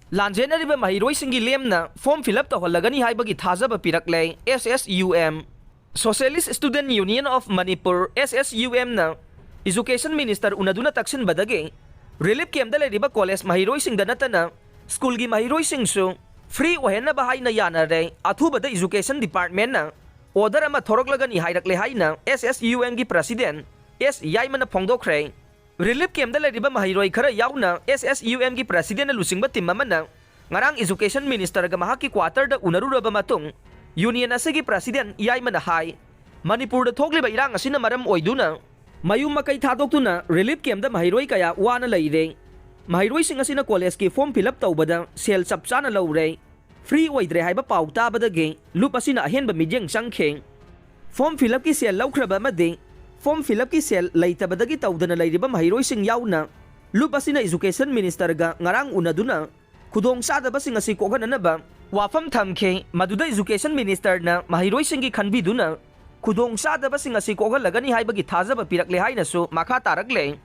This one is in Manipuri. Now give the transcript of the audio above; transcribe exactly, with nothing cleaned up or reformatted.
ꯂꯥꯟꯖꯦꯟꯅꯔꯤꯕ ꯃꯍꯩꯔꯣꯏꯁꯤꯡꯒꯤ ꯂꯦꯝꯅ form fill up ꯇꯧꯍꯜꯂꯒꯅꯤ ꯍꯥꯏꯕꯒꯤ ꯊꯥꯖꯕ ꯄꯤꯔꯛꯂꯦ꯫ S S U M, Socialist Student Union of Manipur, S S U M ꯅ education minister ꯎꯅꯗꯨꯅ ꯇꯛꯁꯤꯟꯕꯗꯒꯤ relief camp ꯇ ꯂꯩꯔꯤꯕ college ꯃꯍꯩꯔꯣꯏꯁꯤꯡꯗ ꯅꯠꯇꯅ school ꯒꯤ ꯃꯍꯩꯔꯣꯏꯁꯤꯡꯁꯨ free ꯑꯣꯏꯍꯟꯅꯕ ꯍꯥꯏꯅ ꯌꯥꯅꯔꯦ꯫ ꯑꯊꯨꯕꯗ education department ꯅ order ꯑꯃ ꯊꯣꯔꯛꯂꯒꯅꯤ ꯍꯥꯏꯔꯛꯂꯦ ꯍꯥꯏꯅ S S U M ꯒꯤ president S ꯌꯥꯏꯃꯅ ꯐꯣꯡꯗꯣꯛꯈ꯭ꯔꯦ꯫ Relief camp ꯇ ꯂꯩꯔꯤꯕ ꯃꯍꯩꯔꯣꯏ ꯈꯔ ꯌꯥꯎꯅ S S U M ꯒꯤ president ꯅ ꯂꯨꯆꯤꯡꯕ team ꯑꯃꯅ ꯉꯔꯥꯡ education minister ꯒ ꯃꯍꯥꯛꯀꯤ quarter ꯗ ꯎꯅꯔꯨꯔꯕ ꯃꯇꯨꯡ, union ꯑꯁꯤꯒꯤ president ꯌꯥꯏꯃꯅ ꯍꯥꯏ, ꯃꯅꯤꯄꯨꯔꯗ ꯊꯣꯛꯂꯤꯕ ꯏꯔꯥꯡ ꯑꯁꯤꯅ ꯃꯔꯝ ꯑꯣꯏꯗꯨꯅ ꯃꯌꯨꯝ ꯃꯀꯩ ꯊꯥꯗꯣꯛꯇꯨꯅ relief camp ꯇ ꯃꯍꯩꯔꯣꯏ ꯀꯌꯥ ꯋꯥꯅ ꯂꯩꯔꯦ꯫ ꯃꯍꯩꯔꯣꯏꯁꯤꯡ ꯑꯁꯤꯅ college ꯀꯤ form fill up ꯇꯧꯕꯗ ꯁꯦꯜ ꯆꯞ ꯆꯥꯅ ꯂꯧꯔꯦ꯫ Free ꯑꯣꯏꯗ꯭ꯔꯦ ꯍꯥꯏꯕ ꯄꯥꯎ ꯇꯥꯕꯗꯒꯤ ꯂꯨꯞ ꯑꯁꯤꯅ ꯑꯍꯦꯟꯕ ꯃꯤꯠꯌꯦꯡ ꯆꯪꯈꯤ꯫ Form fill up ꯀꯤ ꯁꯦꯜ ꯂꯧꯈ꯭ꯔꯕ ꯑꯃꯗꯤ form fill up ꯀꯤ ꯁꯦꯜ ꯂꯩꯇꯕꯗꯒꯤ ꯇꯧꯗꯅ ꯂꯩꯔꯤꯕ ꯃꯍꯩꯔꯣꯏꯁꯤꯡ ꯌꯥꯎꯅ ꯂꯨꯞ ꯑꯁꯤꯅ education minister ꯒ ꯉꯔꯥꯡ ꯎꯅꯗꯨꯅ ꯈꯨꯗꯣꯡꯆꯥꯗꯕꯁꯤꯡ ꯑꯁꯤ ꯀꯣꯛꯍꯟꯅꯅꯕ ꯋꯥꯐꯝ ꯊꯝꯈꯤ꯫ ꯃꯗꯨꯗ education minister ꯅ ꯃꯍꯩꯔꯣꯏꯁꯤꯡꯒꯤ ꯈꯟꯕꯤꯗꯨꯅ ꯈꯨꯗꯣꯡꯆꯥꯗꯕꯁꯤꯡ ꯑꯁꯤ ꯀꯣꯛꯍꯜꯂꯒꯅꯤ ꯍꯥꯏꯕꯒꯤ ꯊꯥꯖꯕ ꯄꯤꯔꯛꯂꯦ ꯍꯥꯏꯅꯁꯨ ꯃꯈꯥ ꯇꯥꯔꯛꯂꯦ꯫